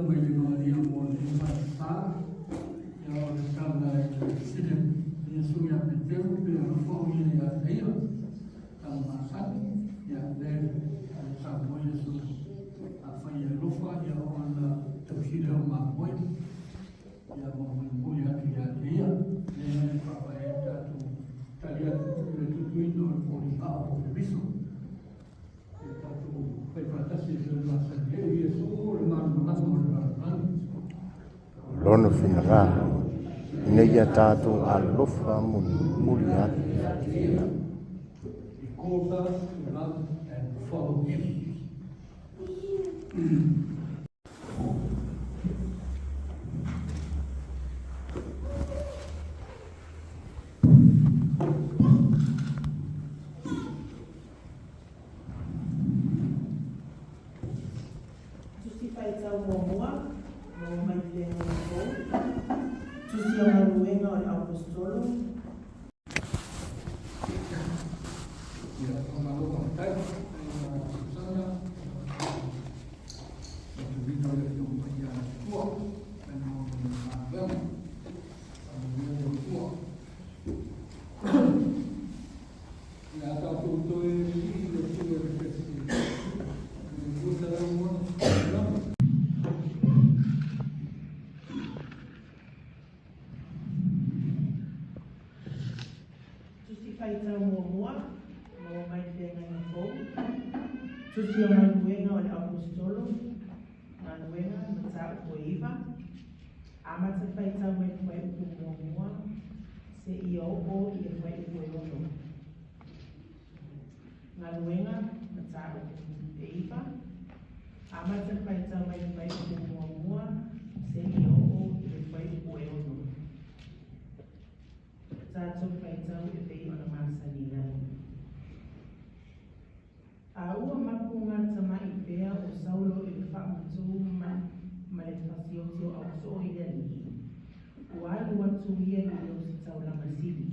mai le malia mo le sa ia o le sala i sile Iesu ia Peteru pe alofa o ia ia te ia tala masani ia le ale saunoa Iesu afai e alofa ia ona tausile o mamoe ia ma mulimuli atu ia te ia le faavae ai tatou tali atu i le tutuina o le foliga o le viso e tatou faifaatasi e pei ona masani ai o Iesu o le malamalama o le lalolagi. Lona finagalo, ina ia tatou alofa mulimuli atu ia te ia. He calls us to love and follow him. Tusi Faitau Muamua, Maua Mai Feagaiga Fou, Tusi o Galuega o le Aupostolo. Ia, faamalo faafetai i la Susana, tautuina o le Afioga Paia a le Atua, mai mo le galuega. Faamanuia le Atua. O le a tatou toe sii le tui o le kesi i le 265. Tusi Faitau Muamua, Maua Mai Feagaiga Fou, Tusi o Galuega o le Aupostolo, Galuega, Mataupu e 9, Amata le faitau mai le fuaiupu muamua seia oo i le fuaiupu e 6. Galuega, Mataupu e 9, Amata le faitau mai le fuaiupu muamua seia oo i le fuaiupu e 6. Tatou faitau e pei ona masani ai. A ua mapu gatama'i pea o Saulo i le fa'amatū ma le fasioti o ausoo i le Alii, ua alu atu ia i le ositaulaga sili.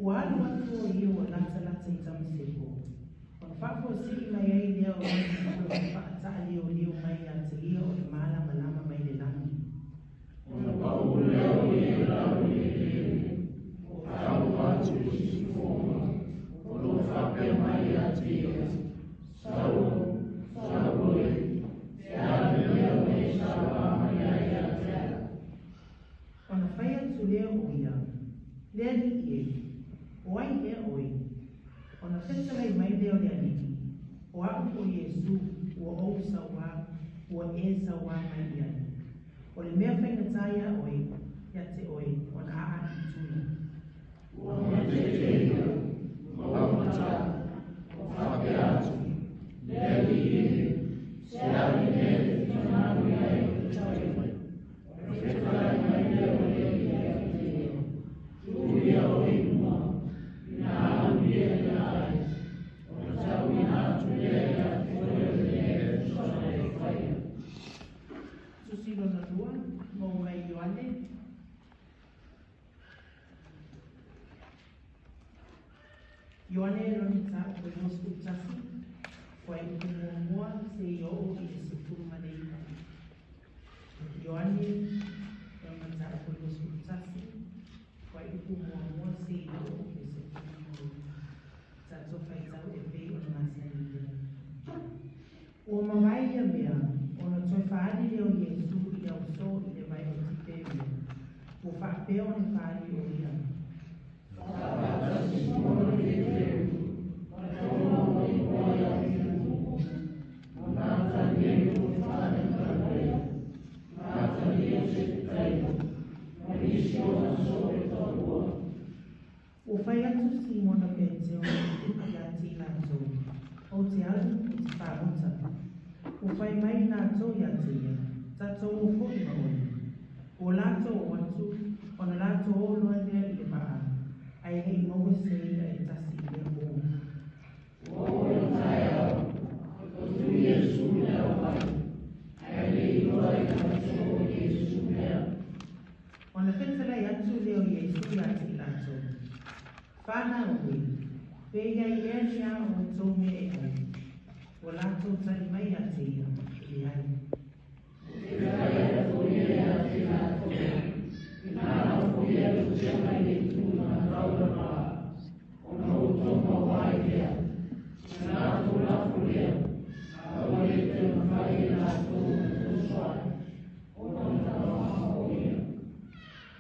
Ua alu atu o ia ua latalata i Tamaseko, ona faafuasi'i mai ai lea o lona fa'ata'aliuliu mai ia te ia o le malamalama mai le lagi. Ona fai atu lea o ia, Le Alii e, o ai ea oe? Ona fetalai mai lea o le Alii, O a'u o Iesu ua ou sauā ua e sauā mai i ai. O le mea faigata iā oe, ia te oe, ona aa i tui. Tusi lona lua, Maua Mai Ioane. Ioane lona mataupu e 21, fuaiupu muamua seia oo i le 19. Ioane lona mataupu e 21, fuaiupu muamua seia oo i le 19. Tatou faitau e pei ona masani ai. Ua mavae ia mea, ona toe fa'aali lea o Iesu i le ausō i le vai o Tiperia, ua fa'apea ona fa'ali o ia. Ua fai atu Simona Petero ia te i latou, Ou te alu ou te fagota. Ua fai mai latou ia te ia, Tatou o foi ma oe. Ua latou o atu, ona latou o loa lea i le vaa, ae le i maua se i'a e tasi i lea pō. Fanau e, pe i ai ea ni a outou mea e ai? Ua latou tali mai ia te ia, E leai.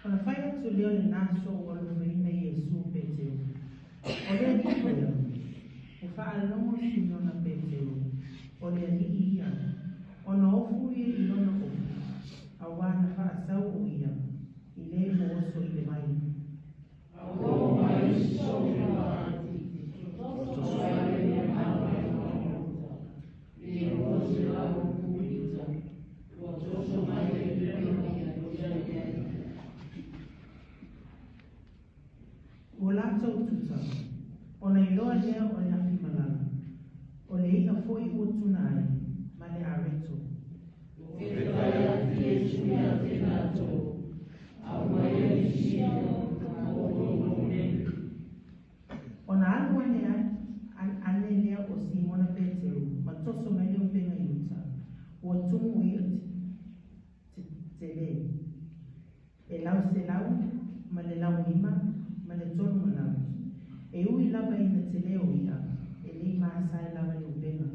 Ona fai atu lea o lena aso ua alofaina Iesu Peteru. O le Alii ia. Ua faalogo Simiona Peteru, o le Alii ia, ona ofu ia i lona ofu, auā na faasau o ia i le ua oso i le vai. Ua latou tuta, ona iloa lea o le afi malala, o le i'a foi ua tuna ai, ma le areto. Ona alu ane ane lea o Simona Peteru ma toso mai le upega i uta, ua tumu i'a tele, e lau 100 ma le laulima ma le 300. E ui lava ina tele o i'a, e le i masae lava le upega.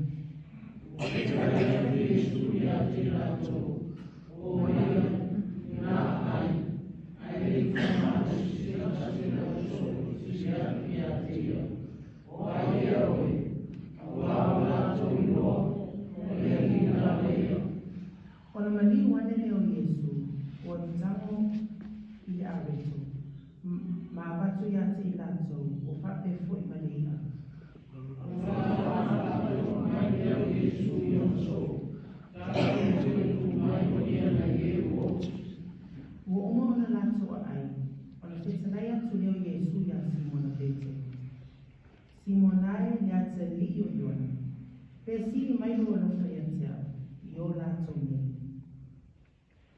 Ona maliu ane lea o Iesu, ua tago i le areto, ma avatu ia te i latou, ua faapea foi ma le i'a. Ua uma ona latou aai, ona fetalai atu lea o Iesu iā Simona Peteru, Simona e, le atalii o Iona, pe sili mai lou alofa ia te au, i o latou nei?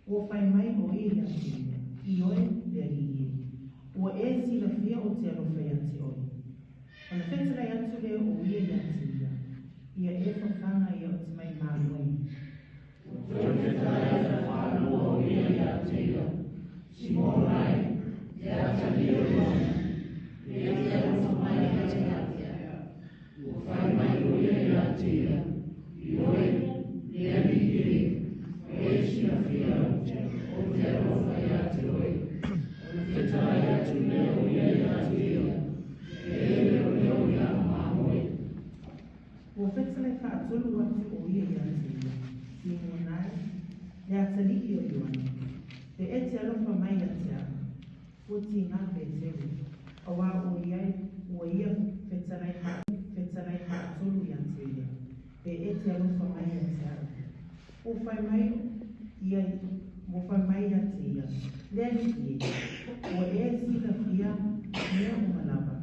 Ua fai mai o ia ia te ia, Ioe, le Alii e, ua e silafia ou te alofa ia te oe. Ona fetalai atu lea o ia ia te ia, Ia e fafaga ia o te mai mamoe. Ua fetalai faatolu atu o ia ia te ia, Simona e, le atalii o Ioane, pe e te alofa mai ia te au? Ua tiga Peteru, auā ua ia fetalai faatolu ia te ia, pe e te alofa mai ia te au? Ua fai mai ia ua fai mai ia te ia, Le Alii e, ua e silafia mea uma lava,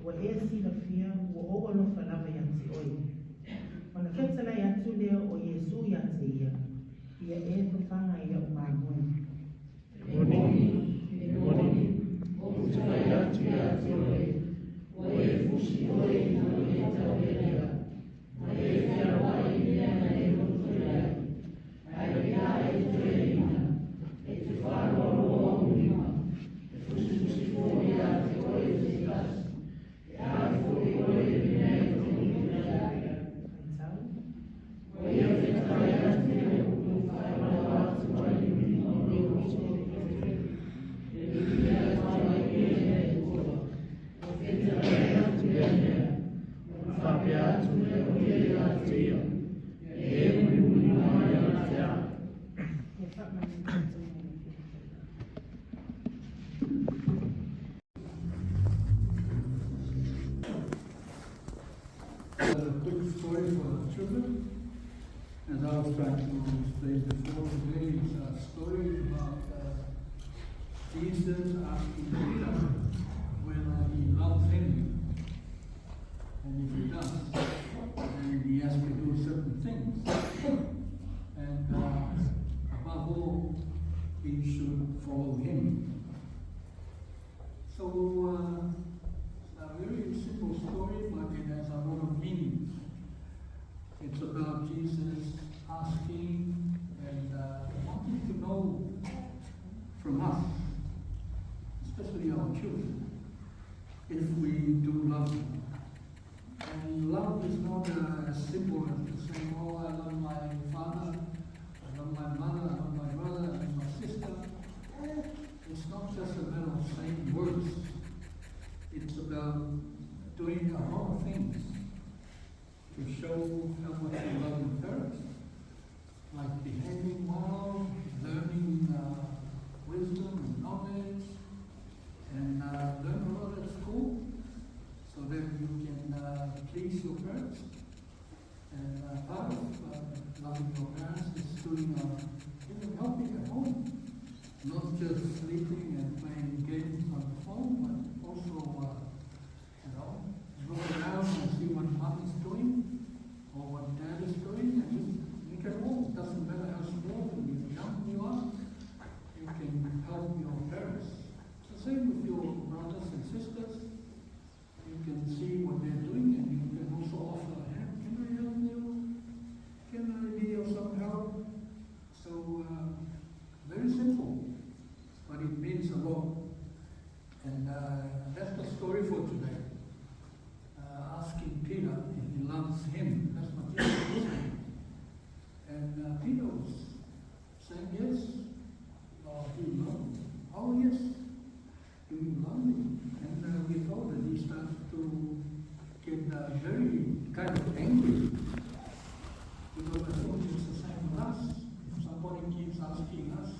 ua e silafia ua ou alofa lava ia te oe. Ona fetalai atu lea o Iesu ia te ia, Ia e fafaga i a'u mamoe. Faitau. Ia faamanuia outou mai le Afioga. A quick story for the children. As I was trying to explain before, today is a story about Jesus asking Peter whether he loves him. And if he does, then he has to do certain things. And above all, he should follow him. So A very simple story, but it has a lot of meanings. It's about Jesus asking and wanting to know from us, especially our children, if we do love them. And love is not as simple as to say, oh, I love my father, I love my mother, I love my brother, I love my sister. It's not just a matter of saying words. It's about doing a lot of things to show how much you love your parents, like behaving well, learning wisdom and knowledge, and learn a lot at school so that you can please your parents. And part of loving your parents is doing even helping at home, not just sleeping and playing games on the phone, but also, look around and see what mom is doing or what dad is doing, and just you can all, it doesn't matter how small and young you are, you can help your parents. It's the same with your brothers and sisters. You can see what they're doing, and you can also offer a hand. Can I help you? Can I be of some help? So, very simple, but it means a lot. And that's the story for today. Asking Peter if he loves him. That's what Jesus was saying. And Peter was saying yes. Oh, do you love me? Oh, yes. Do you love me? And we thought that he started to get very kind of angry. Because I thought it's the same with us. If somebody keeps asking us,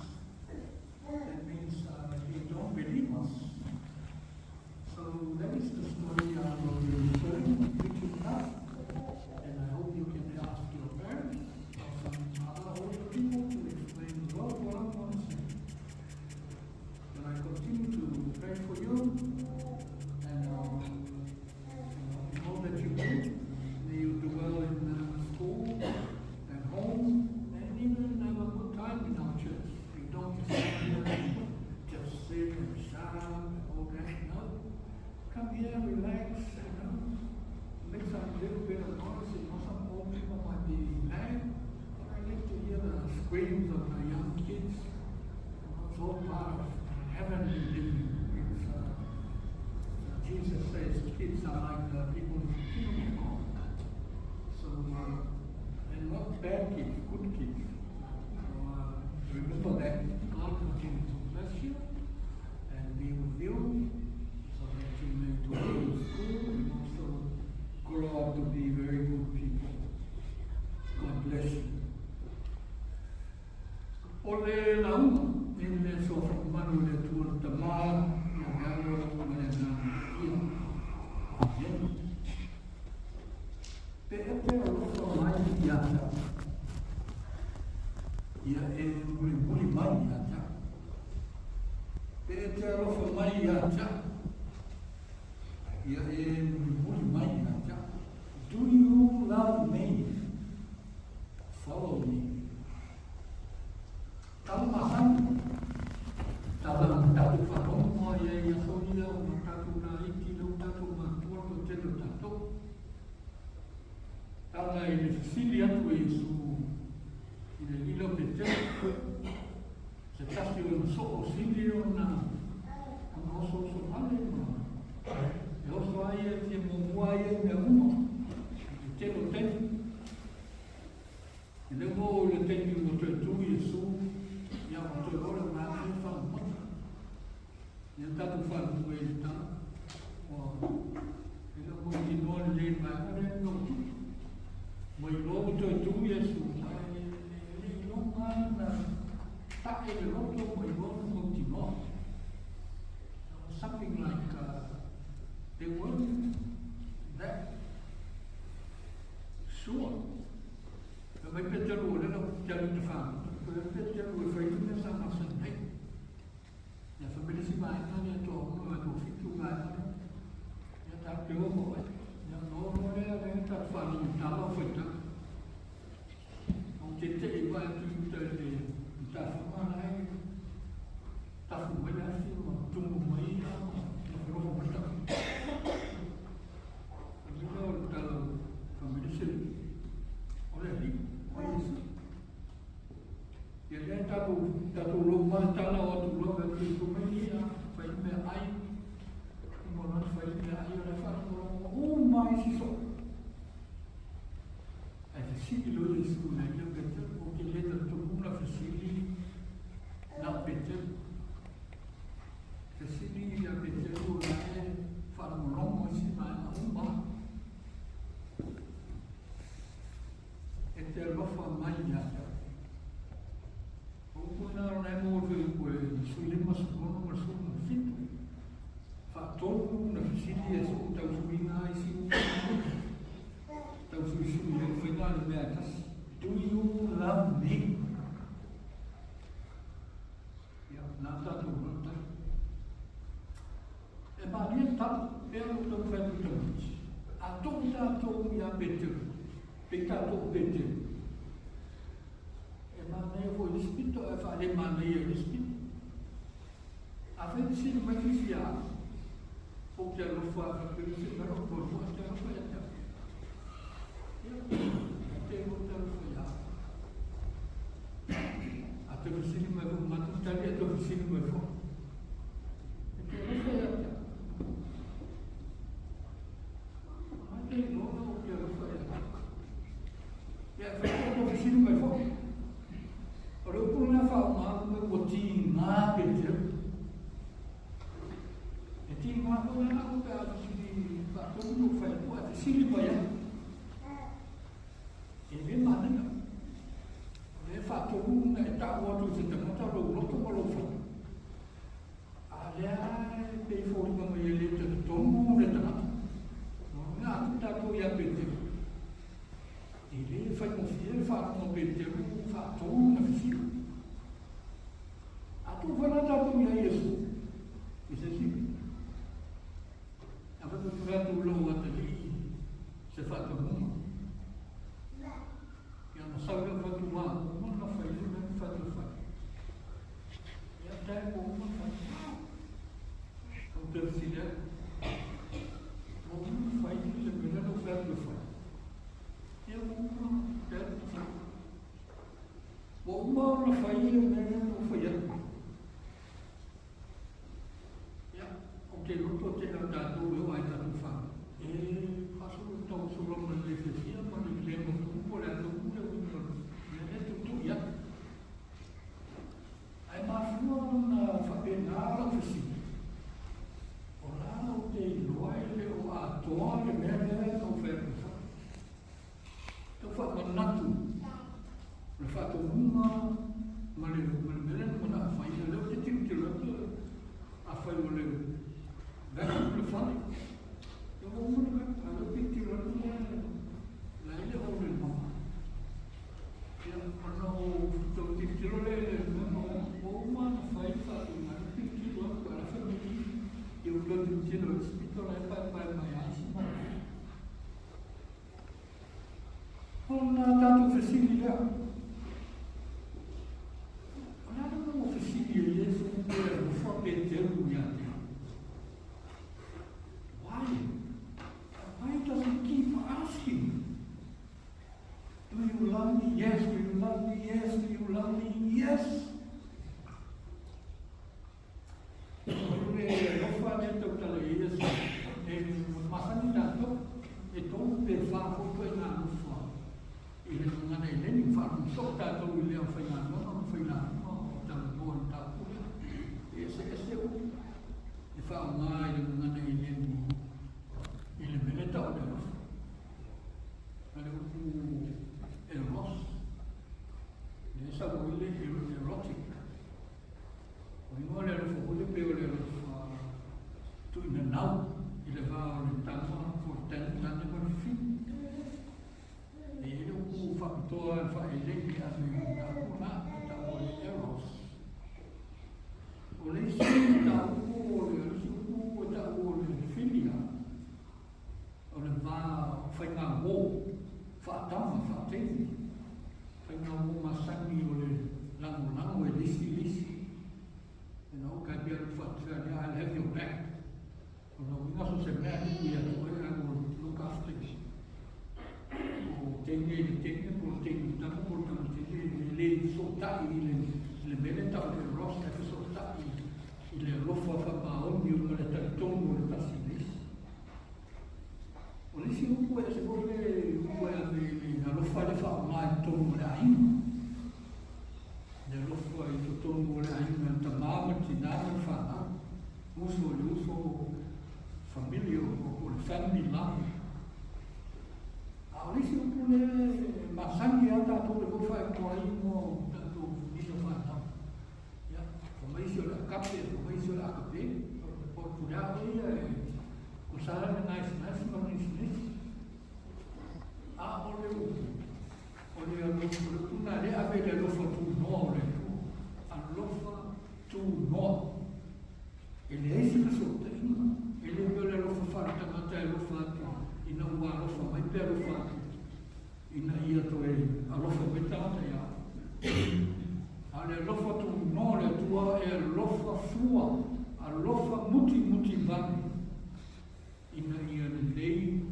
that means they don't believe us. So that is the story I will be sharing with you now. And I hope you can ask your parents or some other older people to explain well what I'm going to say. But I continue to pray for you, and in all that you do, may you do well in school, at home, and even have a good time in our church. You don't just sit and shout and all that. No. Come here, relax, make some little bit of noise. Some old people might be mad, but I like to hear the screams of the young kids. It's all part of heavenly living. It's, Jesus says kids are like the people in the kingdom of God. So, and not bad kids, good kids. So remember that God continues to bless you and be with you, so that you may do well in school and also grow up to be very good people. God bless you. Ole lauma, i le sofa manu le tua tamā, ia galo ma le nā ia. Amen. Pe e te alofa mai ia te au. Ia e muli muli mai ia te au. Pe e te alofa mai ia te au. Ia e muli muli mai ia te au. Do you love me? Follow me. Tala masani. Tala tatu wharongo ia ia soia o ngā tatu nā iti lau tatu matua to telo tatou. Tala i le fisili atu e Iesu i le lila o Petero. Se tasi o na soo sili o na oso oso hale ma. E oso ai e te mumua ai e mea uma. I te telo teni. I le mo o le teni o te tu Iesu. Ia o te ora ngā te whanumata. Ia tātou whanumua i le tā. O e le mo i noa le le mai o le no tu. Mo i loa o te tu Iesu. E le loa ngā na tae le roto mo i loa no ti noa. Something like they weren't that sure. Mai Petero o lena te alu te whanau. Petero e whaitu mea sa masan nei. Ia whamele si maenga ni toa ono e toa fitu maenga ni. Ia tā te omo e. Ia nono lea lea tā whanau i tala o whaita. O te te i mai atu i te le tā whamana e. Tafu mai le awhi ma tungu mai ia ma wharoho mai tā. Peteru. Fesili ia Peteru o la e faalogologo i isi vaega uma. E te alofa mai ia te au. O upu na o la e maua foi upu e 16 ma le 17. Faatolu na fesili Iesu tausuiga ai isi upu tausuisui ai le faiga o le mea e tasi. Do you love me? Ia, na tatou loa le tali. E malie le tali, pea lo taumafai atu i tamaiti. A tuu tatou ia Peteru, pei tatou o Peteru, e manaia foi i le isi pito ae faalemanaia i le isi pito. Afai e fesili mai se isi ia au, ou te alofa e faapea se mea lou toalua, e te alofa ia te au. Ia, e te ou te alofa ia au. A toe fesili mai foi, manatu tali a toe fesili mai foi. E te alofa ia te au. Mai te iloa ou te alofa ia te au. Ia, e fai toe fesili mai foi. O le upu lena faaaoga mai ua tiga Peteru. E tiga foi la au pe a fesili faatonu lou fai atu ae fesili mai ai. E le manaia. O lea e faatonu ona e tau atu i se tagata lou loto ma lou fatu. A lea e pei foliga mai e le talitonu le tagata. Lona uiga a tuu tatou ia Peteru, e le faigofie le faalogo a Peteru faatonu na fesili. A tuu foi la tatou ia Iesu i se isi a fai mai atu lou atalii se faatonuga. Ia na sau lea fatu ua uma ona fai le mea na fai atu e fai. Ia tae ua uma ona fai. Ou te fesili atu. Ua uma ona fai le mea lea na ou fai atu e fai. Ia ua uma ona fai. Ua uma ona fai le mea lea na ou fai atu. Ia, ou te loto tele o tatou e oo lava i tatou fanau, e faasolo tausolo ma le le fiafia ma le le mautu po o le a tonu le uiga o le mea lea e tuutuu i ai. Ae mafua ona faapena lau fesili, o la ou te iloa e le o atoa le mea lea na ou fai atu e fai. Tau faamanatu o le faatonuga ma le ma le mea lea na manao e fai, o lea ou te tilotilo atu afai o le vacuum le fale, ia ua uma le vacuum, a o lea ou te tilotilo atu la e le o le mama. Ia, ona ou tau tilotilo lea i le mea ma ua uma ona fai le faatonuga, ae tilotilo atu a o la e fai mai i i, ia ou toe tilotilo i le isi pito la e paepae mai ai isi mau. Ona tatou fesili lea, o le a le mea ua fesili ai Iesu pe alofa Peteru ia te au? Why? Why does he keep asking? Do you love me? Yes. Do you love me? Yes. Do you love me? Yes. O le alofa lea e tautala i ai Iesu, e masani tatou, e tolu pe fa foi ituaiga alofa i le gagana eleni, ua faalogo soo tatou i le aufaigaluega ma faigaluega o talanoa i le mataupu lea. E eseese upu e faaaoga i le gagana eleni i le mea lea e tau o le alofa. A le upu eros, lea e sau ai le erotic. O igoa le alofa foi lea pei o le alofa tuuinanau i le va o le tama po o le tane ma le fafine. E i ai le upu faapitoa e faaelei e ave i mataupu na, e tau o le eros. O le isi mataupu o le isi upu e tau o le philia, o le va o faigauō, faatama, faateine, faigauō masani o le lagolago e le isi i le isi. You know, kai pea lu faapefea lea, I'll have your back. O lona uiga so o se mea e tupu ia te oe, I will look after you. O teine i le teine, po o le teine i le tama, po o le tama tele, e le Familia po o le family love. A o le isi upu lea e masani lava tatou le foi faaigoa ai mo tatou nisi o fanau. Ia, fai mai isi o le agape, fai mai isi o le agape, po o le pulea foi ia e tusa lava le nice nice ma le nice nice. A o le upu, o le alofa, o le upu lena lea e ave i le alofa tunoa o le Atua. Alofa tunoa. E leai se fesootaiga, e le pei o le alofa faaletagata e alofa atu ina ua alofa mai pe alofa atu ina ia toe alofa mai le tagata ia oe. A o le alofa tunoa o le Atua e alofa fua, alofa mutimuti vave ina ia lelei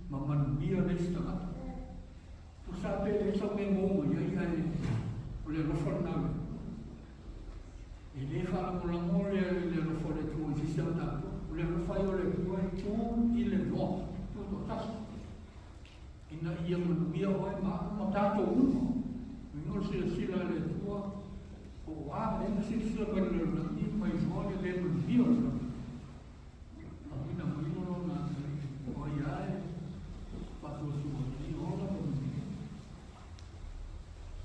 ma manuia le isi tagata. Tusa pe leai sau mea mou mai ai, ae o le alofa lena o le Atua. E le faalagolago le alofa o le Atua i se isi o tatou. O le alofa ia o le Atua e tu i le noa, tu toatasi, ina ia manuia oe ma au ma tatou uma. Uiga o le silasila a le Atua, po o a mea na silasila mai le lalolagi ma iloa le le manuia o le lalolagi. Auina mai lona atalii, o ai lava e faasuasua ina ia ola ma manuia.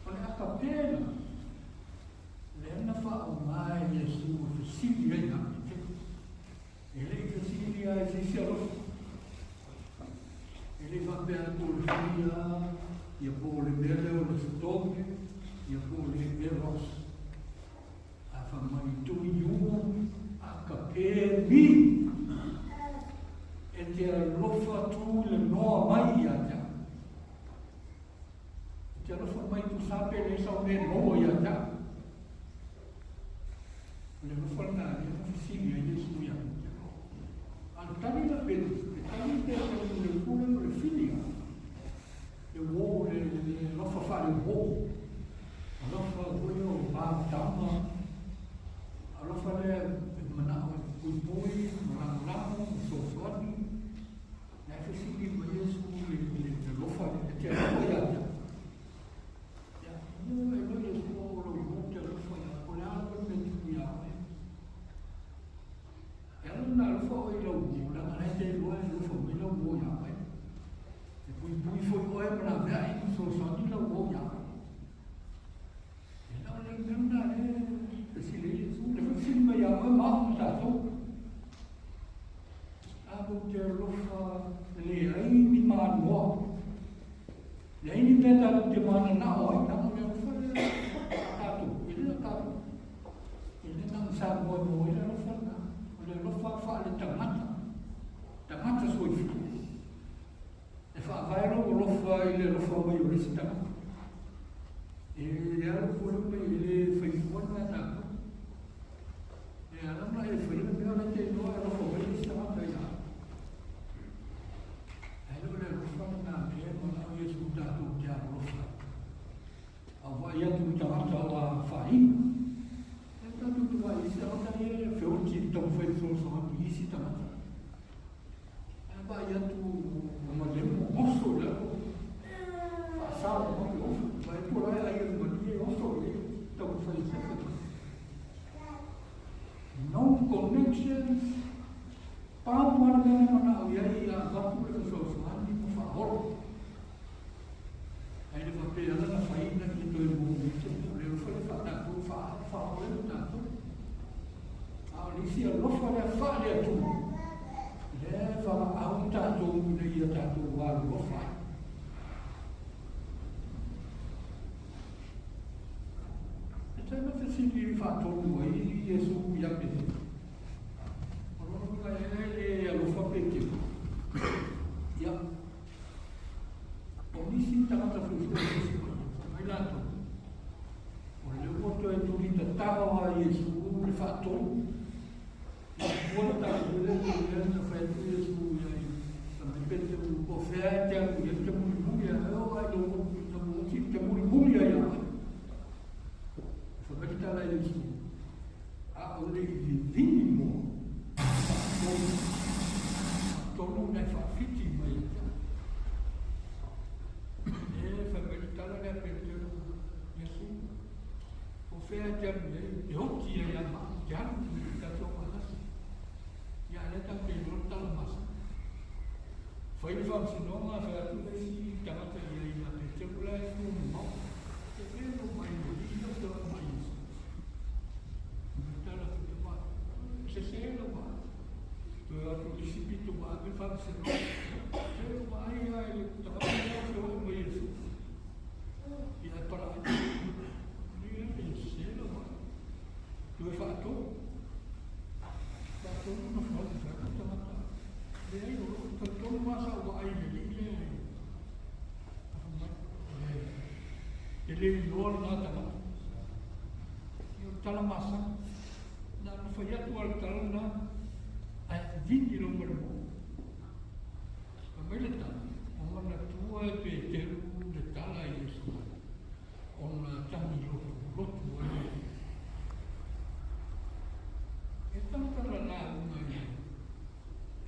O le akapē la, lea na faaaoga e Iesu e fesili ai ia Peteru. E le i fesili lava i se isi alofa. E le i faapea atu o le philia, ia po o le mea lea o le storge, ia po o le eros. A fai mai, do you agape me? E te alofa tu i le noa mai ia te au. E te alofa mai tusa pe leai sau mea maua ia te au. O le alofa lena lea na fesili ai Iesu ia Petero. A o le tali la Petero, le tali Petero i le pule o le philia, le uō, le alofa faale-uō, alofa foi o va tama, alofa lea e manao e puipui, ma lagolago, ma fesoasoani. Na e fesili mai Iesu i le alofa lea, e te alofa ia te au. Ia, ua e iloa Iesu o lou uō te alofa ia, po o le a lava le mea tupu ia oe. E ala ona alofa oe i lau uō, leaga o la e te iloa e alofa mai lau uō ia oe. E puipui foi oe ma laveai ma fesoasoani lau uō ia oe. E na o le mea lena lea e fesili ai Iesu, le foi fesili mai ia oe ma au ma tatou. A tou te alofa leai ni manoa, leai ni mea tatou te mananao ai, leaga o le alofa lea a tatou, e le o tatou. E le na o Samoa e maua ai le alofa lena, o le alofa faale-tagata, tagata soifua. E faavae lou alofa i le alofa mai o le isi tagata. E le alu fua le mai, e le fai fua le mea a tatou. E ala ona e faia le mea o la e te iloa e alofa mai le isi tagata ia oe. Ae le o le alofa lena lea e manao Iesu tatou te alolofa ai. A o vaai atu i tagata o a faaina. E tatou te vaai i isi tagata ia e feoti i le taumafai e fesoasoani i isi tagata. Ae vaai atu ua malemo oso i lalo, faasao mai le oso. Vaai atu o la e ai e le malie oso i le taumafai e sefe mai. No connections, pau lava le mea na manao i ai ia avatu le fesoasoani ma faaola. Ae le faapea ala na fai ina ia toe maua mai se mea. O le alofa lea faa-tatou, faaola ai ma tatou. A o le isi alofa lea faale-Atua, lea e valaau tatou ina ia tatou alolofa ai. E tatau ona fesili faatonu ai Iesu ia Petero. O lona uiga ea e le alofa Petero? Ia, o nisi tagata suesue o Iesu mai ia, fai mai latou, o lea ua toe tuli tatao a Iesu le faatonu. Ua le tatou lea lea na fai atu Iesu ia i fai mai Petero, po o fea e te alu i ai, te mulimuli ai, o ai lou oti, te mulimuli ai ia oe. Fai mai le tala a Iesu, a o le i vivini moa, faatonu, faatonu na e faawhiti mai ia te au. E fai mai le tala lea Petero, Iesu, po o fea e te alu i ai, e oti ai ia maʻu, te alu i le tatou faatasi. Ia, a lea tatou te iloa le tala masani. faamasinoga, fai atu le isi tagata i ai ia Peteru la e fua mamao, E te velo mai le alii lau feoai ma Iesu. Ona tala atu lea, Ua sese lau vaai. Toe o atu i le isi pito ua ave le faamasinoga, Se ua vaai lava i le tagata lea o feoai ma Iesu. Ia ae palaai. Ia, e sese lau vaai. Toe faatolu. Faatolu ona fai atu le tagata, Leai, o lou talitonu lava sa ou vaai i le alii lea e E le iloa lena tagata. Ia o le tala masani. Na ona fai atu lava le tala lena, ae vili lou malemo. Fai mai le tala, ua manatua e Peteru le tala a Iesu ona tagi lotulotu ai lea. E talatala lauga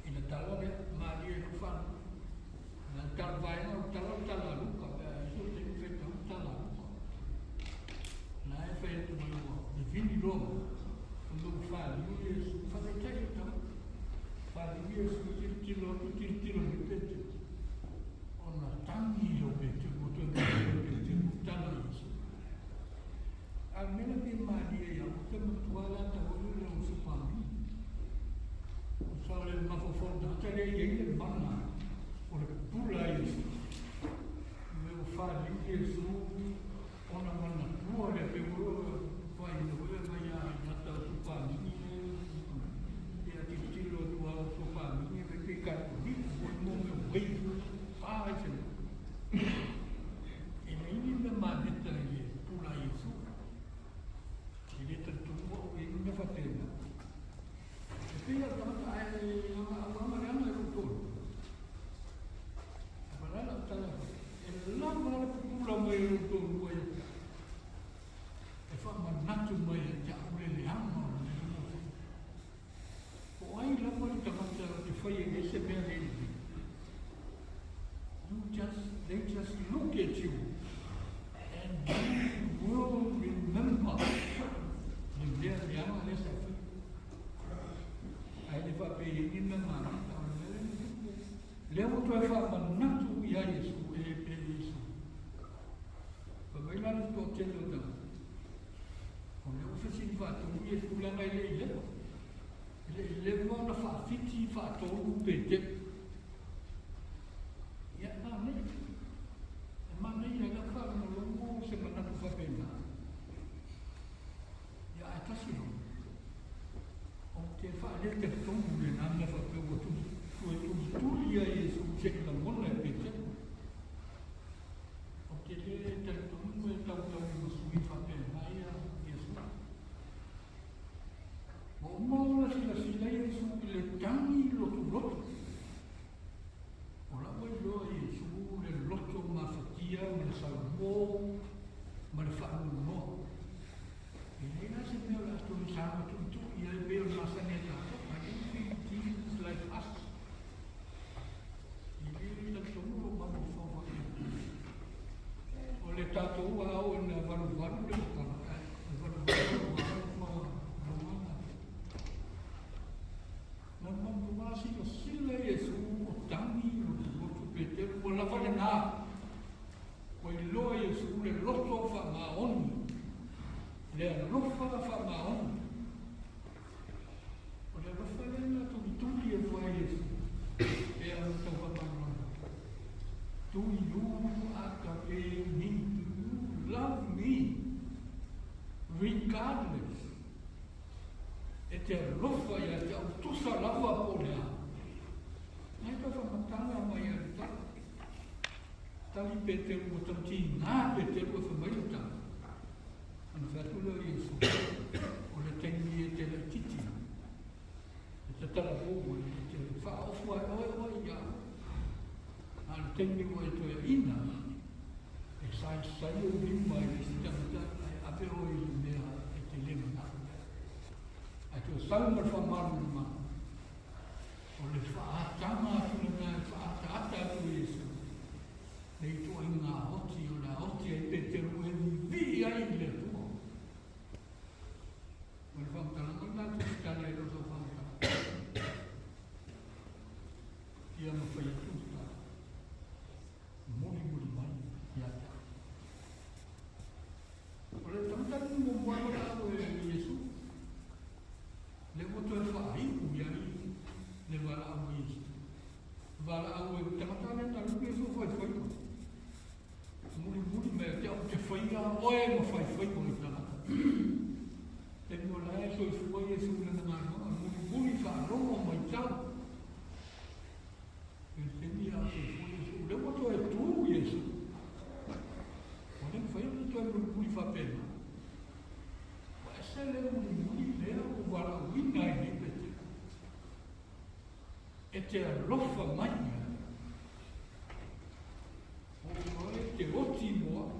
i le tala lea, malie i lou faalogo. Na le tala vaega o le tala o le tala a Luka, pe a i ai sou taimi faitau le tala a Luka. Na e fai atu mai ua vivini loa mai, ona ua faliu Iesu, faataitai le tagata. Faliu Iesu, tilotilo atu, tilotilo mai Peteru. Ona tagi lea o Peteru, ua toe malie o Peteru i tala a Iesu. A o le mea la pei e malie ia au, ou te manatua lava le ata foi lea o Supamini. Sa o le mafaufau tagata lea e i ai le mana o le pupula a Iesu. Mea ua faliu Iesu ona manatua lea pei ua faaina foi lea mai ia i ata o Supamini ia tilotilo atu lava o Supamini e pei Katoliko foi mo mea uei pa ai se E leai ni mea maneta i le pupula a Iesu. E le talitonu au e i ai ni mea faapena. E pei lava o le tagata ae auga leaga i lou tolu. A fa la lau tala e lava le pupula mai o lou tolu ia te au. E faamanatu mai ia te au le leaga o le mea lea ua fai. Po o ai lava le tagata ou te faia i ai se mea le lelei. You just, they just look at you and you will remember le mea leaga lea sa e faia. Ae le faapea i ai ni mea manaia, o le mea lea na tupu, lea ua toe faamanatu ia Iesu e pe Iesu. Fai mai la le toatele o tagata, o lea ua fesili faatonu Iesu leaga e le i leva. E le i leva ona faafiti faatonu Peteru. Ia, e manaia. E manaia i lau faalogologo se manatu faapena. Ia, ae tasi loa, ou te faaletalitonu lena mea faapea ua toe tulituli ai Iesu se i lagona e Peteru. Ou te le talitonu e tautau ma sui faapena ia Iesu. Ua uma ona silasila Iesu i le tagi lotulotu. O la ua iloa e Iesu le loto mafatia ma le saumo ma le faanoanoa. E leai la se mea o le a toe saga tuitui ai pei o le masani a tatou. I don't think Jesus is like us. E le talitonu lou mafaufau faapea. O le tatou a oo ina valuvalu le matala, e valuvalu ma logana. Na matua silasila Iesu o tagi lotulotu Peteru, ua lava lena. Ua iloa Iesu le loto faamaoni, le alofa faamaoni. O le alofa lea na tulituli atu ai Iesu, e a ona tau faamalamalama. Do you agape me? Do you love me? Regardless. E te alofa ia te au tusa lava po o le a. Nai ka whamatanga mai a le tala. Tali Peteru ua tautīnā Peteru e whai mai le tala. Ana whai atu lea o Iesu, o le taimi e te laititi, e te tala fou e te whaofu ai oe oe i a oe. A le taimi ua e toe aina, e saisai ou lima i le isi tangata ae ave oe i le mea e te le manao i ai. Ae toe sau ma le faamalamalamaga, o le faaataga atu lena e faaataata atu e Iesu, le ituaiga aoti o le aoti ai Peteru e vivii ai i le Atua. O le faamatalaga lena e tusitala i lou faamatalaga. Ia mafai atu le tala. soifua Iesu i lana galuega, mulimuli faalogo ma matau. I le taimi a o soifua Iesu, o lea ua toe tu Iesu. Ua le mafai ona toe mulimuli faapena. Ua ese le mulimuli lea ua valaauina ai nei Peteru e te alofa mai i ai. O oe te oti mo au.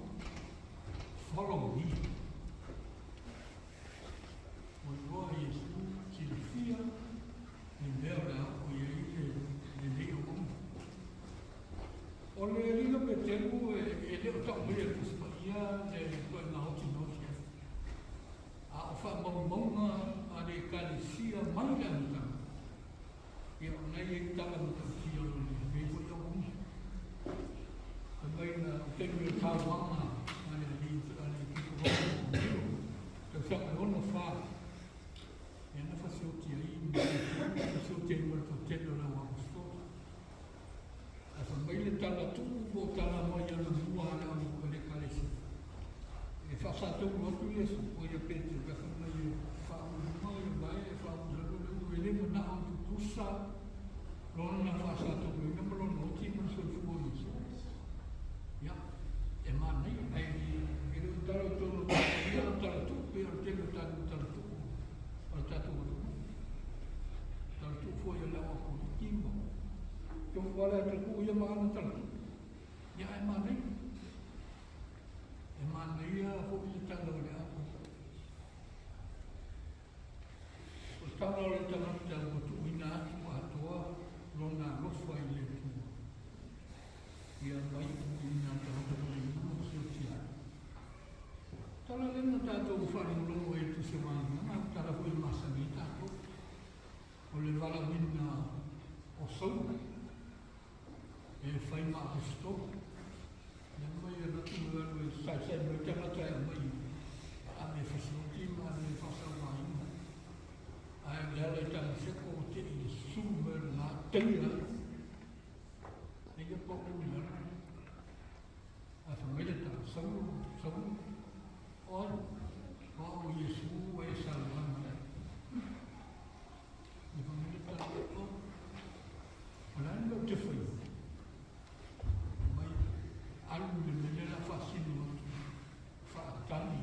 Follow me. Ua iloa e Iesu silafia le mea o le a oo i ai lenei auauna. O le alii o Peteru e le o tau maia e le Tusi Paia le ituaiga oti na oti ai. A o faamaumauga a le Ekalesia mai le amataga, ia o lena e i ai tala matautia o lenei foi auauna. Fai mai na o taimi o le tauaga a le alii a le Epikopo o Nero, tausaga e 64, lea na fasioti ai ma Peteru, fasioti ai ma le toatele o le au aposetolo. Ae fai mai le tala tuu po o tala mai alomua a le au a le Ekalesia, e faasataulu atu Iesu, o ia Peteru, ae fai mai e faauluga ia vae e faaulu i lalo le ulu, e le manao e tutusa lona faasatauluina ma lona oti ma le soifua o Iesu. Ia, e manaia, ae e le o tala i totonu o tatou ia, o tala tuu pei o le tele o tatou tala tuu o le tatou atunuu. Tala tuu foi a le au apoliki ma tofu lava le atunuu ia ma ana tala tuu. Ia, ae manaia. E manaia foi le tala o le au. O le tala o le tagata ua tuuina atu atoa lona alofa i le Atua. Ia mai uiina tagata ma le lua ma siotia ai. Tala lea na tatou faalogologo ai i le Tusi o Magaga, o tala foi e masani ai tatou. O le valaauina o Saula e fai ma aposetolo. Lea mai e alu atu ma alu e saisai mai tagata e aumai ave e fasioti ma ave e faasauaina. Ae o le ala i Tamaseko o te i susu mai o lena teia ai. Eia pau i lalo. Ae fai mai le tala, Saulu, Saulu, o ai? O au o Iesu ua e saunoa mai ai. Ia fai mai le tala, O, o le a le mea ou te faia? Mai alu i le mea lea o le a faasino atu, faatali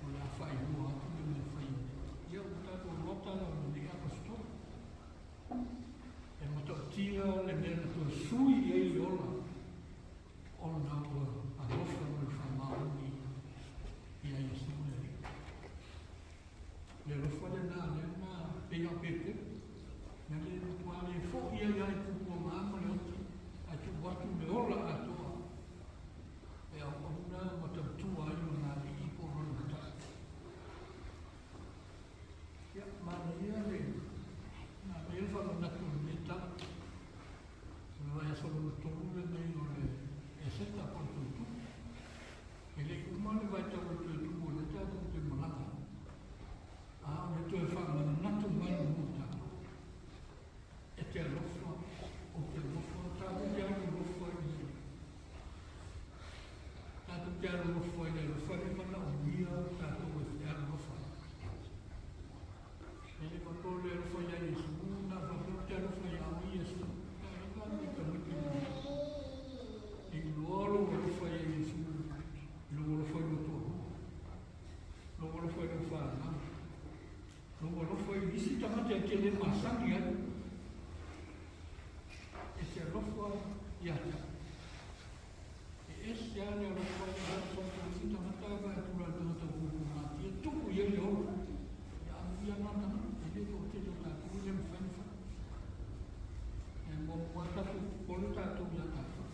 o le a faailoa atu le mea e fai ai. Ia ua tatou iloa tala o lenei Aposetolo. E matautia le mea na toe sui i ai le ola ona ua alofa ma le faamaoni ia Iesu le Alii. Le alofa lena lea na pei a o Peteru, na le matua le foi ai lava i pupuaga ma le oti, ae tuu atu le ola atoa e auauna ma tautua ai lona alii po o lona matai. Ia, manaia le manaia le faamanatu o lenei tala. O le vaiaso lona tolu lenei o le Eseta po o le Toetū. E le i uma le vaitau o le Toetū o lea tatou te malaga ai. A o le toe faamanatu mai mo tatou. E te alofa, ou te alofa, tatou te alolofa i le tatou te alolofa i le alofa lea e manaomia tatou e alolofa ai. E le faapea o le alofa ia Iesu, na faapea ou te alofa ia oe Iesu. E le tamaiti e iloa lou alofa ia Iesu, i lou alofa i lou toalua, lou alofa i lou fanau, lou alofa i isi tagata e te le masani ai. E te alofa ia te au. E ese lava le alofa i le alofa atu o isi tagata ae vaai atu loa i le tagata ua pupumatia, tuu i ai le ola. Ia amuia na tagata, e le toatele o tatou e le mafai ona fai. E muamua tatou popole tatou ia tatou.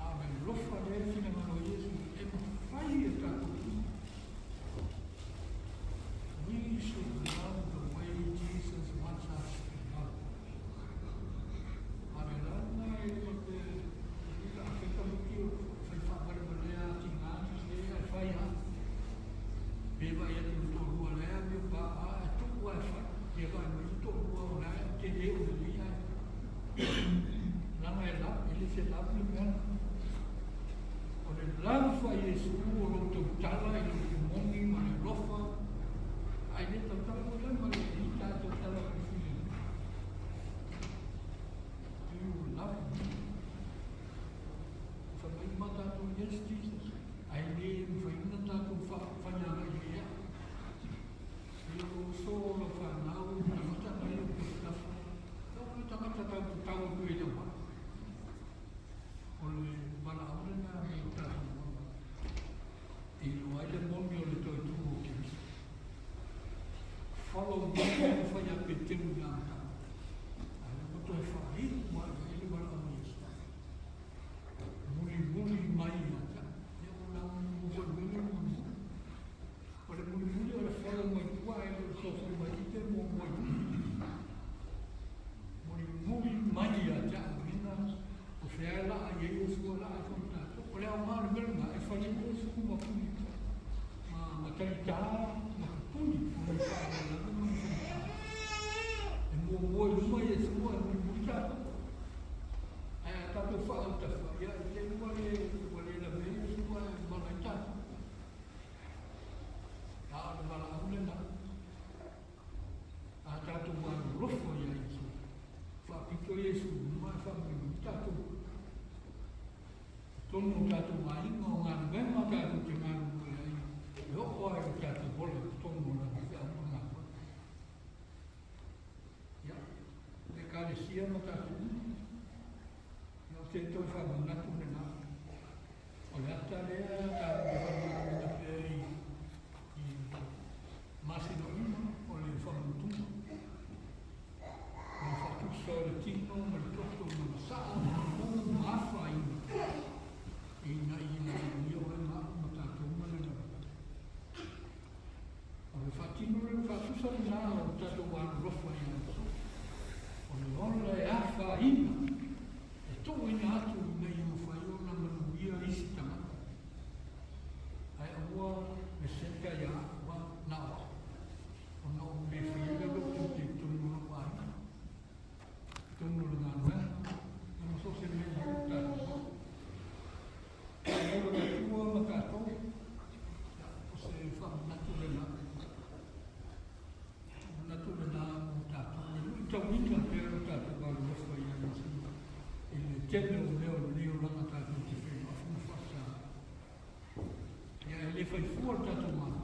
A o le alofa lea e finagalo ai Iesu e mafai e tatou uma. We should love the way Jesus wants us to love. A o le lana e le le afai tamaiti o fai faavalevalea tiga sese ae fai lava. Pe vaai atu i le toalua o la e amio pa a ae tuu lava e fai. Pe vaai mai le toalua o la e tele o lelei ae leaga e lava, e le se lava le mea lena. O le lava a Iesu o lo outou tala i le upu moni ma le alofa. Follow mai le fai a Peteru i le amataga. A o lea ua toe faaiu lava i ai le valaau a Iesu. Mulimuli mai ia te au. Ia ua lagolago foi i le mea lea o le mulimuli. O le mulimuli o le follow mai tua ae le o le sosoo mai i te muamua i luma. Mulimuli mai ia te au lina o fea e laa i ai Iesu e laa ai foi ma tatou. O le aoga o le mea lena, e fai ai Iesu ma puni ma talita ma pupuni ona i faalavelave ma ni faigata. E muamua i luma Iesu ae mulimuli tatou. Ae a tatou faautafa, ia i te i ua le ua le lavea Iesu ae mala ai tatou. A o le valaau lena, a tatou alolofa iā Iesu, faapito Iesu i luma ae faamulimuli tatou. Totonu o tatou aiga, o galuega tatou te galulue ai, e oo lava i lo tatou ola i totonu o lana feau ma galuega. Ia, le Ekalesia ma tatou uma, ia o se toe faamanatu lena. O le ata lea tatou te faamanatuina pea i masina uma o le faamanatuga. O le faatusa o le tino ma le toto ma le saa ma le pū ma afaina ina ia manuia oe ma au ma tatou ma le lalolagi. O le faatino lea, le faatusa lena o le tatou alolofa ia Iesu. O le ola e afaina, e tuuina atu ina ia mafai ona manuia isi tagata. Ae aua le seta ia au a na o au. Ona ou le faia lea lou tiute i totonu o lou aiga, i totonu o le galuega, ia ma so o se mea i ai o tatou ola. Malo le Atua ma tatou, ia, o se faamanatu lena. Manatu lena mo tatou, e luitauina pea lo tatou alolofa ia Iesu i le tele o mea o lenei olaga tatou te feiloai ma faasa. Ia, e le fai fua le tatou Malo.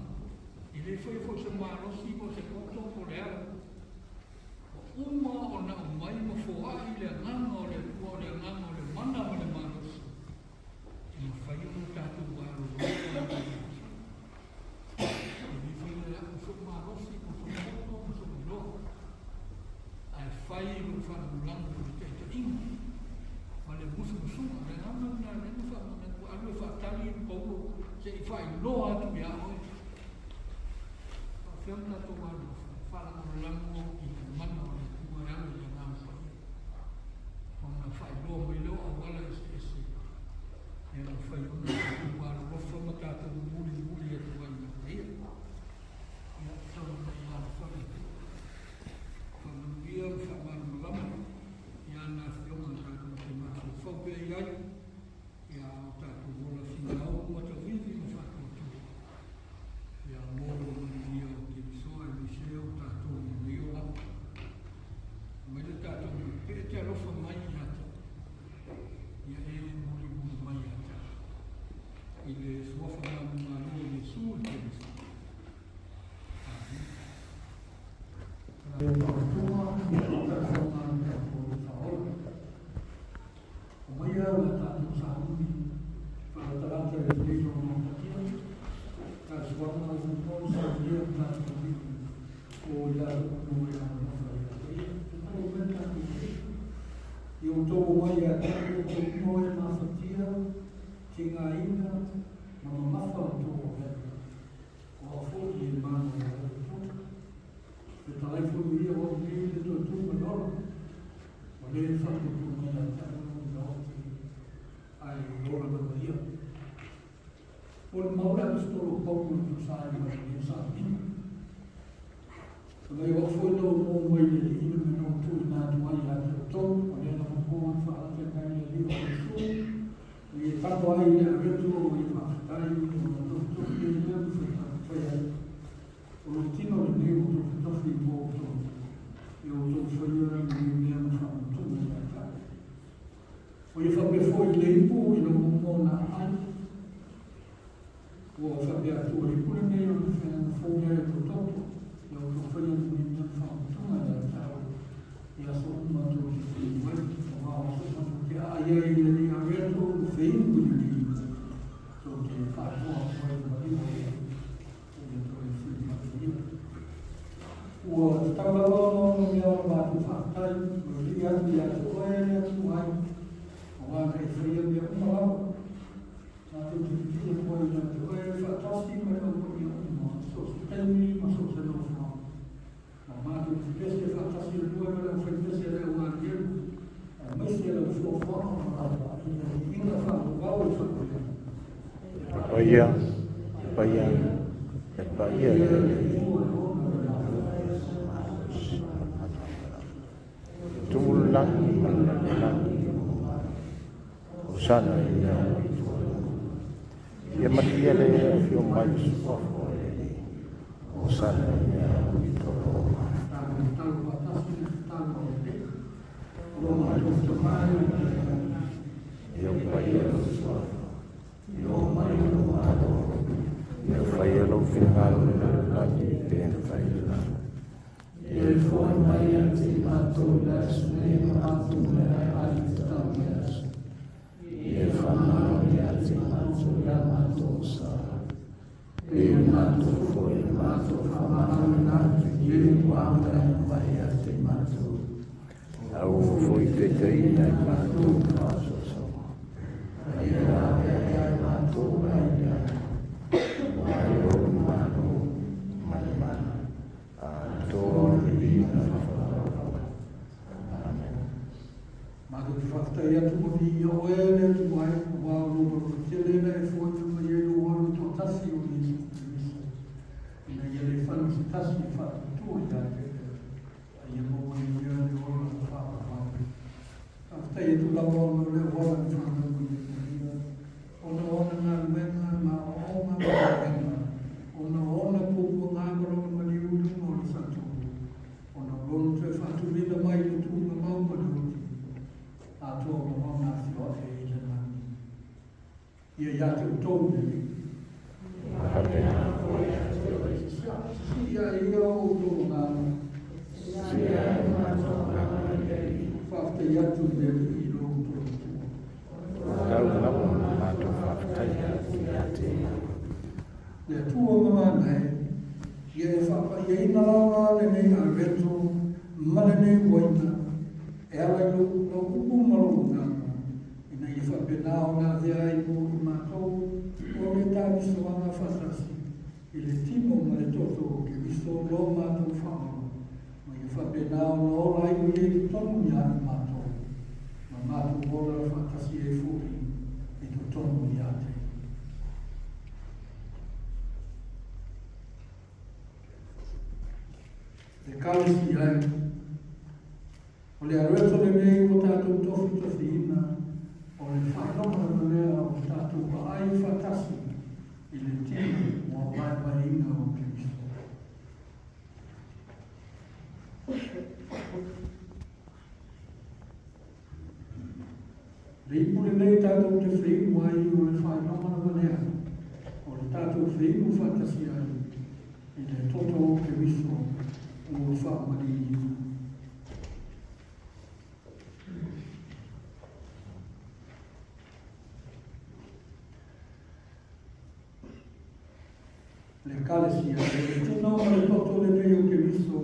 E le faia foi se malosi po o se poto po o le a. Ua uma ona aumai ma foai le agaga o le Atua, o le agaga o le mana ma le malosi e mafai ona tatou alolofa ai i Iesu. E le faia e au sou malosi po o sou poto po o sou iloa, ae fai i lou faalagolago i le taitaiga ma le musumusuga. O le agaga lena lea na faamanatu, alu e faatali i le Paulo se i faailoa atu ia oe. Faapefea ona tatou alolofa, faalagolago i le mana o le Atua e ala i le Agaga Paia, ona faailoa mai lea o auala eseese e mafai ona tatou alolofa ma tatou mulimuli atu ai ia te ia. Ia, tau ina ia alofa le Atua. Faamanuia ma faamalamalama i ana afioga tatou te mafaufau pea i ai, ia o tatou ola finau ma tauivi ma faatuatua. Ia mo le manuia o Keriso aemaise o tatou i lenei olaga. Aumai le tatou pe e te alofa mai ia te au, ia e mulimuli mai ia te au. I le suafa manumalo o Iesu le Keriso. Amene. Aumaia la tatou sauni faalatalata i lenei logomatia, tasuaga o Tumau saunia ma tatou alii o i latou uma e alolofa ia te ia. Tatalo mai le tatou Alii, ia outou omai ia te au, outou uma e mafatia, tigaina ma mamafa outou avega, o au foi e mana ia outou. Fetalai foi o ia o au nei le toe tu ma le ola, o lea e faatuatua mai ia te au lou maoti ae ola lava ia. O le mau le Aposetolo o Paulo e tusa ai ma lenei sauniga. Fai mai o au foi na ou mo mai le Alii le mea na ou tuuina atu ai ia te outou, o lea na mo e faalata mai le Alii o Iesu, o ia tago ai i le avetu o ia faafetai ona tofitofi ai lea ma fai ai. O lou tino lenei ua tofitofi mo outou, ia outou faia lenei mea ma faamautuga ia te au. O ia faapea foi i le ipu i lou momoa na aai, ua faapea atu o le ipu lenei o le feagaiga fou lea e outou toto, ia outou faia lenei mea ma faamautuga ia te au i aso uma tou te feinu ai, aua o aso uma tou te aai ai i lenei aveatu ma feinu i lenei ipu, tou te faailoa atu ai le maliu o le Alii. Ua tatau lava ona onomea o le matou faafetai ma le vivii atu ia te Oe le Atua ai, auā na e faia mea uma lava. Matou te vivii atu ai ia te Oe faatasi ma le aupaia uma, so o se taimi ma so o se nofoaga. Ma matou te pese faatasi le lua ma le aufaipese a le au agelu, aemaise lau foafoaga ma lau vaaiga i viiga faavavau e faapea. Le paia, le paia, le paia i le Alii. Tumu le lagi ma le lalolagi i ou malo. Hosana i mea uma i tua. Ia manuia le afio mai o suafa o le Alii. Hosana i mea uma i tua. Tatou tatalo faatasi le tatalo a le Alii. Lo matou Tama e i le lagi. Ia paia lou suafa, ia oo mai lou malo. Ia faia lou finagalo i le lagi pe na fai i le lalo. Ia e foai mai ia te i matou i le aso nei ma matou meaai ai tatau i le aso. Ia e faamaoni ia te i matou ia matou sa. Pe matou foi e matou faamaoni atu i e ua agaia mai ia te i matou. Aua foi taitaiina i matou faasoasoaga. A ia lavea ia i matou ai le atu. Aua e lou malo ma le mana, atoa le viiga faavauvau. Amen. Matou te faafetai atu ma viia Oe le Atua e, auā o lou alofa tele na e foaina mai ai lou Alo toatasi o Iesu Keriso, ina ia le fano se tasi e faatuatua ia te Oe, a ia maua e ia le ola faavavau. Faafetai atu lava ona o le auala na fanau mai ai Maria, ona o ana galuega ma aoaoga ma galuega, ona o ona puapuaga ma lona maliu i luga o le faatolu, ona o lona toe faatulina mai i le tuuga mau ma le oti, atoa ma lona afioae i le lagi. Ia ia te outou le Alii. Faapena foi ia te oe. Sisii ae ia o outou agaga. Sisii ae o matou agaga i le Alii. Faafetai atu i le Alii i lo outou Atua. Tau lava ona matou faafetaia atu ia te ia. Le Atua mamana e, ia e faapaiaina lava lenei areto ma lenei uaina e ala i lau upu ma lou agaga, ina ia faapena ona avea ai mo i matou o le taamisoaga faatasi i le tino ma le toto o Keriso lo matou faaola, ma ia faapena ona ola ai o ia i totonu ia i matou, ma matou ola faatasi ai foi i totonu ia te. Le Ekalesia e, o le areto lenei ua tatou tofitofiina, o le faailoga lava lea o tatou vaai faatasi i le tino ua vaevaeina o Keriso. Le ipu lenei tatou te feinu ai o le faailoga lava lea o le tatou feinu faatasi ai i le toto o Keriso ua faamaliuina. Le Ekalesia, o le tino ma le toto lenei o Keriso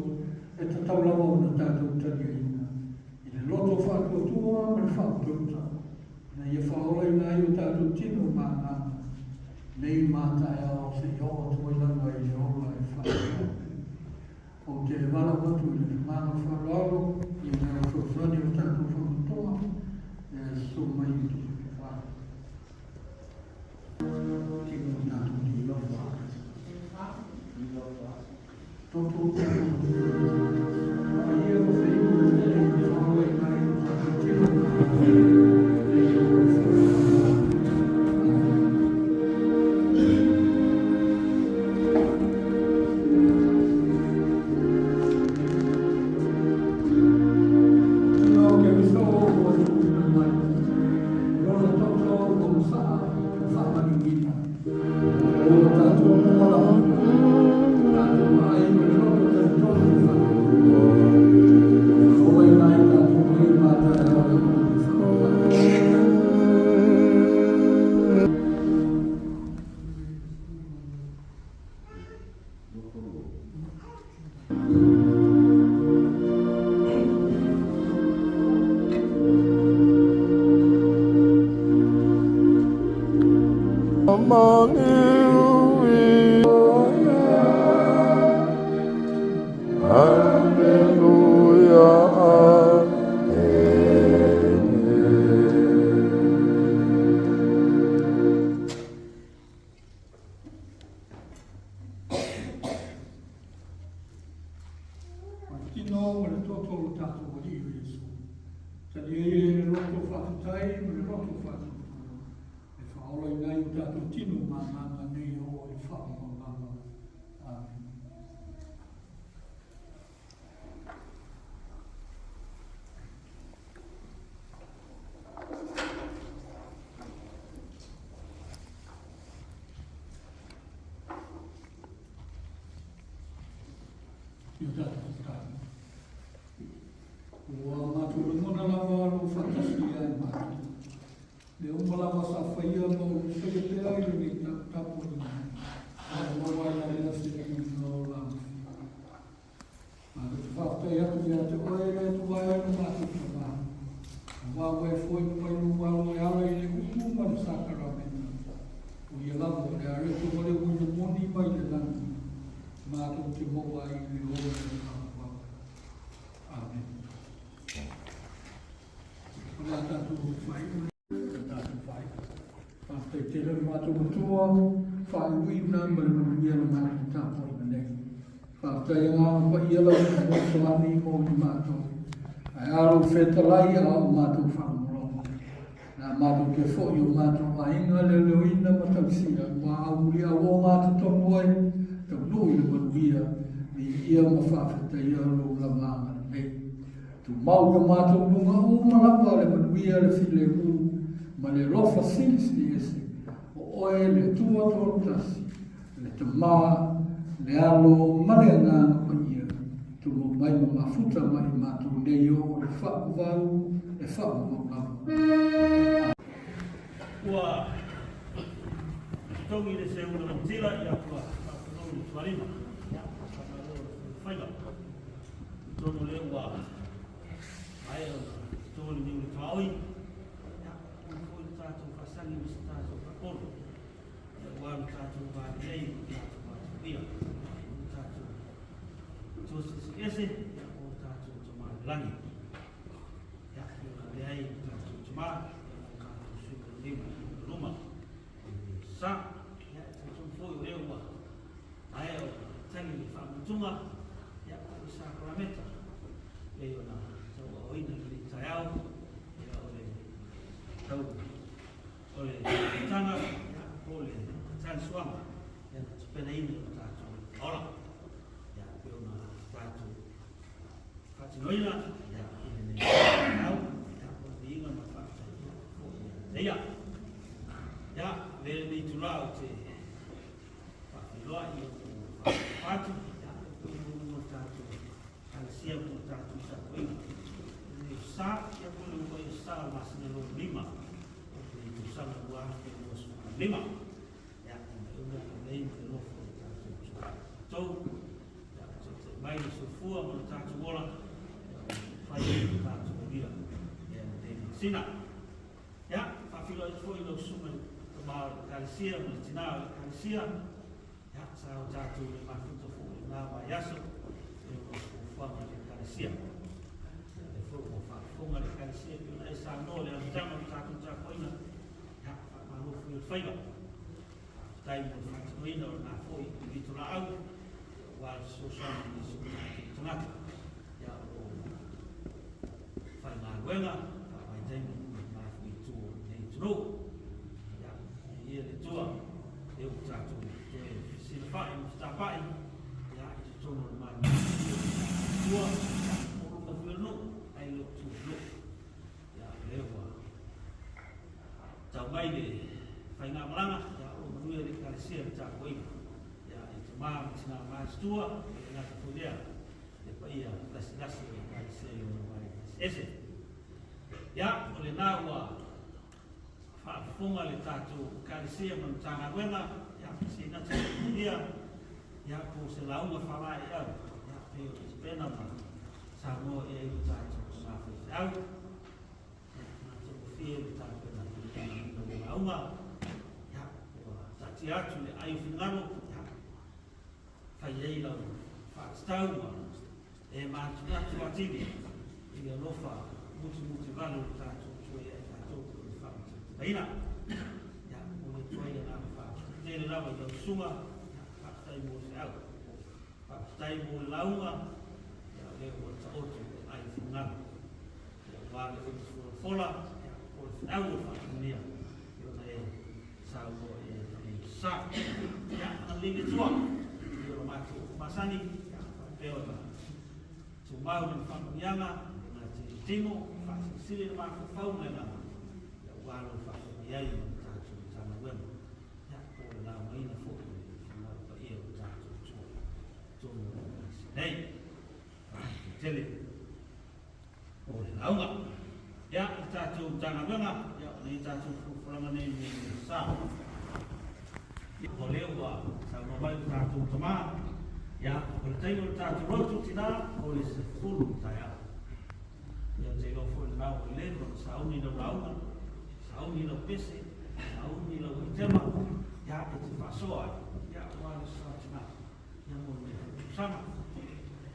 e tatau lava ona tatou taliaina i le loto faatuatua ma le faautauta, ina ia faaolaina ai o tatou tino ma agaga nei ma taeao seia oo atu ai lava i le ola e faailoa. Ou te valaau atu i le agaga faaaloalo i le fesoasoani o tatou faamotoga e sosoo mai i tufatufa. Tino o tatou tino. Toto o tatou ma ia o feinu lenei e faaolaina ai o tatou tino ma agaga nei o faavavau. Amen. Tino o Keriso ua tuuina mai, lona toto ua masaa ma faamaliuina. O tatou moa lava, tatou vaai ma le loto talitonu. Aleluia, Amene. O le tino ma le toto o lo tatou Alii o Iesu, talia ia i le loto faafetai ma le loto faatuatua, e faaolaina ai o tatou tino ma agaga nei e oo i le faavavau lava. Amene. I o tatou tatalo. Ua matou lagona lava lou faatasi ia i matou. Mea uma lava sa faia ma o lou faia pea i lenei tapuaiga, ua maua ai lea se viiga o la mafia. Matou te faafetai atu ia te oe le Atua e lo matou Tama, aua ua e foai mai lou alo e ala i le upu ma le sakaramena. O ia lava o le areto ma le uiga moni mai le lagi, matou te maua ai le ola e faavavau. Amen. O le a tatou faaiu le tatou faaiu. Faafetai tele le matou matua, faaiuina ma le manuia le matou tapuaiga nei. Faafetai agaga paia lau fesoasoani mo i matou. Ae a lou fetalai a o matou faalogologo. Na matou toe foi o matou aiga leoleoina ma tausia, ua aumuli auo gatotonu ai, taunuu i le manuia, viia ma faafetaia lou lava agalelei. Tumau i o matou luga uma lava le manuia, le filemu ma le alofa silisili ese, o oe le Atua Toatasi, le Tama, le Alo ma le Agaga Paia, tumau mai ma mafuta mai i matou nei e oo i le faavavau e faavavau lava. Ua totogi le seuga lautila ia ua faafonou le tualima. Ia, faamalo le faiva. Totonu lea ua maea ona toto le niu i le tuaoi. Ia, ua foi le tatou faasagi ma se tatou faapolo. Ia, aua lo tatou va lelei ma lo tatou va tuia. O lo tatou tuasiasiese, ia, o lo tatou Tama i le lagi. Ia, ona avea ai lo tatou Tama, ia, o lo tatou sui lelei ma le luma. Sa, ia, e talitonu foi o lea ua maea ona tagi le faamutuga, ia, o le sakarameta, pei ona tauaoina i lenei taeao, ia, o le tau o le tanga, ia, po o le talisuaga, ia, na tapenaina i lo tatou ola, ia, pei ona tatou faatinoina, ia, i lenei taeao, ia, o le viiga ma le faafetai, ia, foi ia te ia. Ia, avea lenei itula ou te faafeiloai i ou faatalofa atu, ia, e pei ona o le tatou ekalesia po o le tatou tapuaiga. Lenei sa, ia po o le uluai sa o le masina lona lima o lenei tausaga 2025. Ia, ona e umi atu nei ma le alofa o le tatou Atua tatou. Ia, o taitai mai le soifua ma le tatou ola, ia, o fai ai le tatou manuia, ia, lenei masina. Ia, faafeiloai atu foi i lau susuga i le tama o le ekalesia ma le tina o le ekalesia. Ia, sa o tatou le mafuta foi i lena vaiaso, e ona o fuafuaga a le ekalesia. Ia, lea foi ua faafofoga le ekalesia pei ona e saunoa i le amataga o le tatou tapuaiga. Ia, faamalo foi o le faiva. Faafetai mo le faatinoina o lena foi pitolaau, aua le fesoasoani i nisi o tatou tagata. Ia, o lo o faigaluega faavaitaimi i lena foi itu o lenei atunuu. Ia, viia le Atua, lea ua tatou toe fesilafai ma fetapai, ia, i totonu o le Malo o le Atua, ia, o luma foi o le nuu, ae le o tua o le nuu. Ia, o lea ua tau mai le faigamalaga, ia, o lo o manuia le Ekalesia i le tapuaiga, ia, i tama ma tina matutua, e le gata foi lea, le paia lasilasi o le Ekalesia i ona vaega eseese. Ia, o lena ua faafofoga le tatou Ekalesia ma le Matagaluega, ia, se i gata ia, ia, po o se lauga faalaeiau, ia, pei o le tapena ma saunoa i ai lo tatou tama faifeau. Ia, matagofie le tapena i le lauga, ia, ua taatia atu le ai o finagalo, ia, fai ai lau faatatau ma faatili i le alofa mutimuti vale o le tatou Atua ia i tatou o le faamataina. Ia, mo le Atua ia agaga faafetai tele lava i lau susuga, ia, faafetai mo le feau. Faafetai mo le lauga, ia, o lea ua taoto ai finagalo. Ia, aua le upu folafola, ia, o le feau o le faamanuia, ia ona e saunoa i ai lenei sa. Ia, agalelei le Atua i o matou upu masani, ia, faapea ona tumau le faamanuiaga, le gata i le tino, faasilisili le mafaufau ma le agaga, ia, aua lou faafeagai ai ma le tatou Matagaluega, ia, po o le laugaina foi o le finagalo paia o le tatou Atua totonu o le Ekalesia nei. Faafetai tele o le lauga. Ia, le tatou Matagaluega, ia, o nei tatou folafolaga nei mo le sa. O lea ua saunoa mai le tatou tama, ia, o le taimi o le tatou lotu tina, o le 10 taeao. Ia, ou te iloa foi lena ua leva ona sauni lau lauga, sauni lau pese, sauni lau aitema, ia, e te faasoa ai, ia, aua le sa tina, ia, mo le tausaga.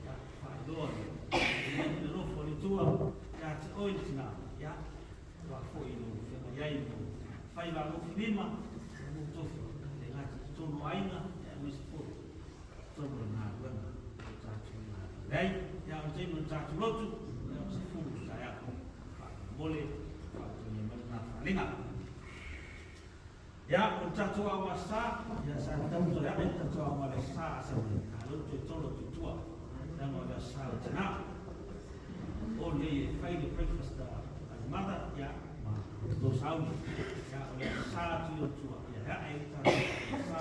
Ia, faailoa le alofa o le Atua ia te oe le tina, ia, aua foi lou feagai ai mo faiva alofilima, ia, mo tofi, le gata i totonu o aiga, ia, aemaise foi totonu o le galuega o tatou galuega ai. Ia, o le taimi o le tatou lotu, ia, o se 10 taeao. Faamolemole, faautagia mai lena faaaliga. Ia, o le tatou ao sa, ia, sa tatau toe ae le tatou ao le sa sa mai. A leu toe tolo atu i tua, leaga o le aso sa o tina. O lelei e fai le breakfast a le mother, ia, ma to sauni. Ia, o le aso sa atu i o tua, ia, e ae le tatou ao sa.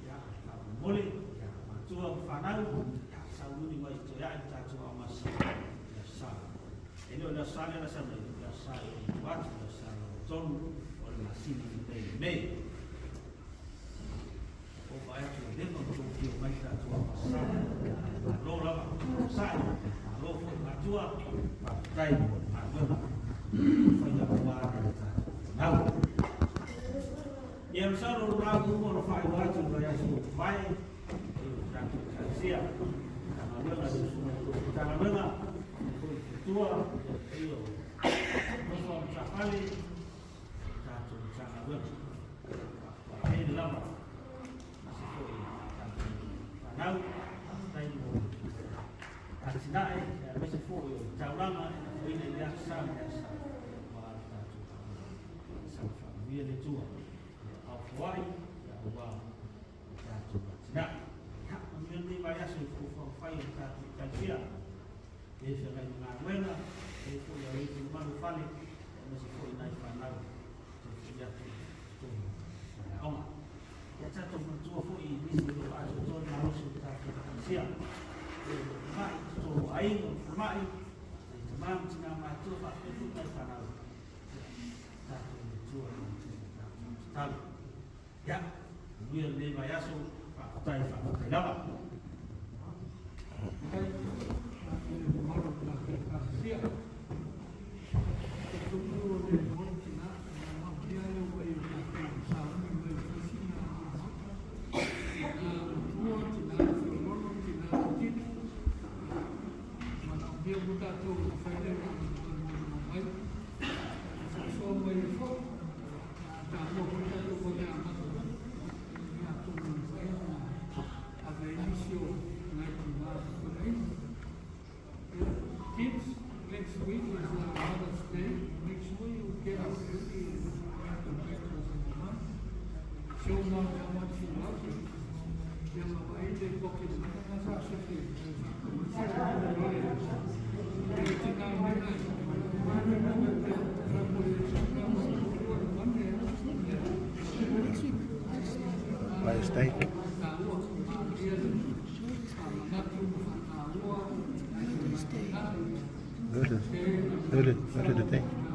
Ia, faamolemole, ia, matua ma fanau, ia, sauniuni mai toe ae le tatou ao sa, le aso sa. E le o le aso sa lea na sau nei, o le aso sa e o atu, le aso sa e o tonu, o le masina nei Mei. O vaai atu e leva ona outou afio mai tatou ao sa. Malo lava, sa'i, malo foi matua, faafetai mo le galuega faia aua le tatou fanau. Ia, masalo o lauga uma ona faailoa atu i le vaiaso ua mavae i le tatou Ekalesia, Matagaluega, le usuga i le Matagaluega, foi le faletua, ia le paia o nofo a matafale, tatou Matagaluega. Faafetai lava, aemaise foi tatou fanau, faafetai mo atinae, aemaise foi o le taulaga e lafoina i le aso sa ma le aso sa, aua le tatou galuega. Saga faamanuia le Atua, ia aofoai, ia aua o tatou atinae. Ia, manuia lenei vaiaso i fuafuaga fai o le tatou Ekalesia, e feagai ma galuega, e foi au i le malu fale, aemaise foi nai fanau toe foi atu i totonu o le aoga. Ia tatou manatua foi i nisi o lo o atoatoa le malosi o le tatou Ekalesia, e o lo o mai i totonu o aiga, o le falemai, nai tama ma tina matutua faapea foi nai fanau. Ia, tatou manatua i tatou tatalo. Ia, manuia lenei vaiaso, faafetai, faafetai lava. Kids, next week is Mother's Day. Make sure you get up early and make the breakfast in the mom. Show mom how much you love her. Mother's Day. Go to the thing.